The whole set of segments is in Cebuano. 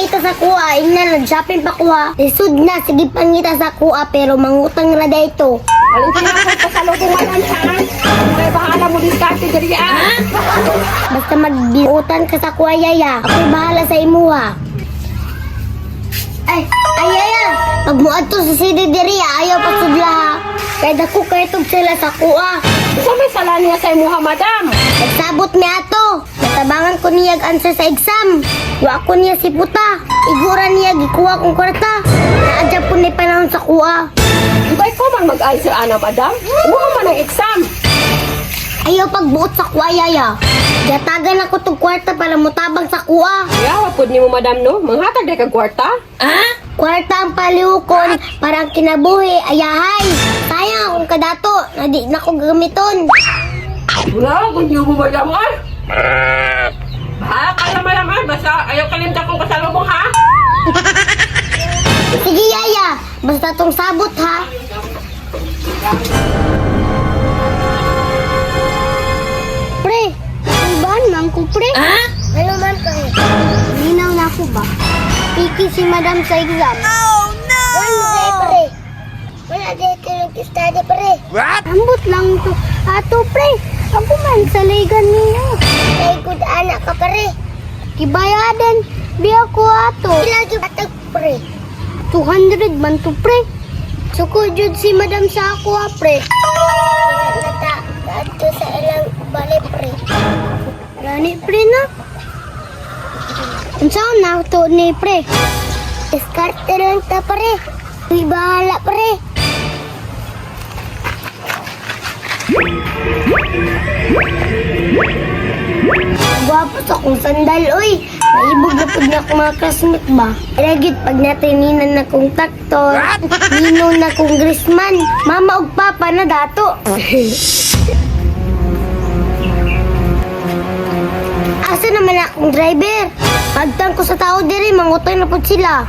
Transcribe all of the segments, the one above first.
pangita sa kuha, ina nag-shopping pa kuha. Lisod na, sige pangita sa kuha, pero mangutang ra dayto. Alin siya ako pasalubong man ha? Kaya bahala mo diskarte diri ah. Basta magbiutan ka sa kuha, yaya. Ako'y bahala sa imuha. Ay, ay, yaya. Pag muadto sa CD diri, ayaw pasudla ha. Kaya dako kay tug sila sa kuha. Unsa may sala niya sa imuha, madam? Nagsabot mi ato. Natabangan ko niya ang answer sa exam. Wa ko niya si puta. Igura niya gikuha kong kwarta. Naadya po ni panahon sa kuha. Di ba ikaw man mag-answer ana, madam? Imuha man ang exam. Ayaw pagbuot sa kuha, yaya. Gatagan ako tong kwarta para mutabang sa kuha. Yawa pud nimo, madam, no? Manghatag day kag kwarta. Kwarta ang paliwkon para ang kinabuhi ayahay. Sayang akong kadato na di na ko gamiton. Wala ko niyo mo, madam, ay. Bahala ka na, madam, ay. Basta ayaw kalimta kong pasalubong, ha? Sige yaya, basta tong sabot ha. Pre, uban man ko pre. Ano man pre? Linaw na ako ba? Piki si madam sa exam. Oh no! Wala pre. Wala dito nag-study pre. What? Ambot lang to. Ato pre, ako man sa ligan niyo. Kay good anak ka pre. Kibayadan, di ako ato. Pila jud atag pre? 200 man to pre. Suko jud si madam sa ako ah, pre. Nata, ato sa ilang bali pre. Gani pre na. Unsaon na to ni pre? Diskarte lang ta pre. Uy, bahala pre. Gwapo sa kong sandal, oy. Maibog na pud na akong mga classmate ba? Lagit pag natrininan na kong taktor, nino na congressman, mama ug papa na dato. Asa naman akong driver? Pagtang ko sa tao diri, mangutay na pud sila.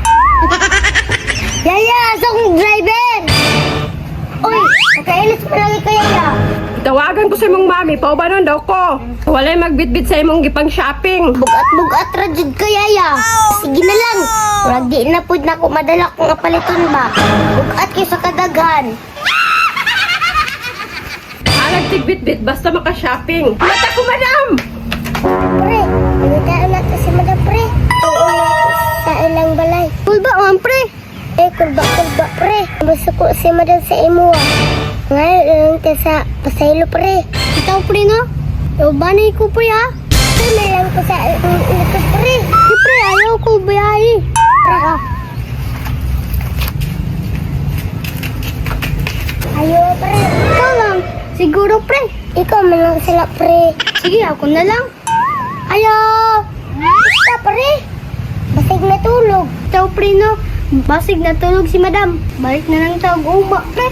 Yaya, asa akong driver? Oy, nakailis pa lagi ka, Yaya. Tawagan ko sa imong mami, paubanon daw ko. Walay magbitbit sa imong gipang shopping. Bugat-bugat ra jud ka, yaya. Sige na lang. Murag di na pud nako madala kung apaliton ba. Bugat kay sa kadaghan. Alag tigbitbit basta maka-shopping. Mata ko, madam! Pre, pangitaon nato si Madam pre. Tuon nato sa ilang balay. Kulba man pre. Eh, kulba kulba pre. Basta ko si Madam sa imuha. Ngayon lang ta sa pasaylo pre. Ikaw pre no? Ubanay ko pre ha. Pre, may lang ko sa likod pre. Di pre, ayaw ko biyahe. Pre ah. Ayaw pre. Ikaw lang. Siguro pre. Ikaw man lang sila pre. Sige, ako na lang. Ayaw! Basta pre. Basig natulog. Tao pre no. Basig natulog si madam. Balik na lang tawag uma pre.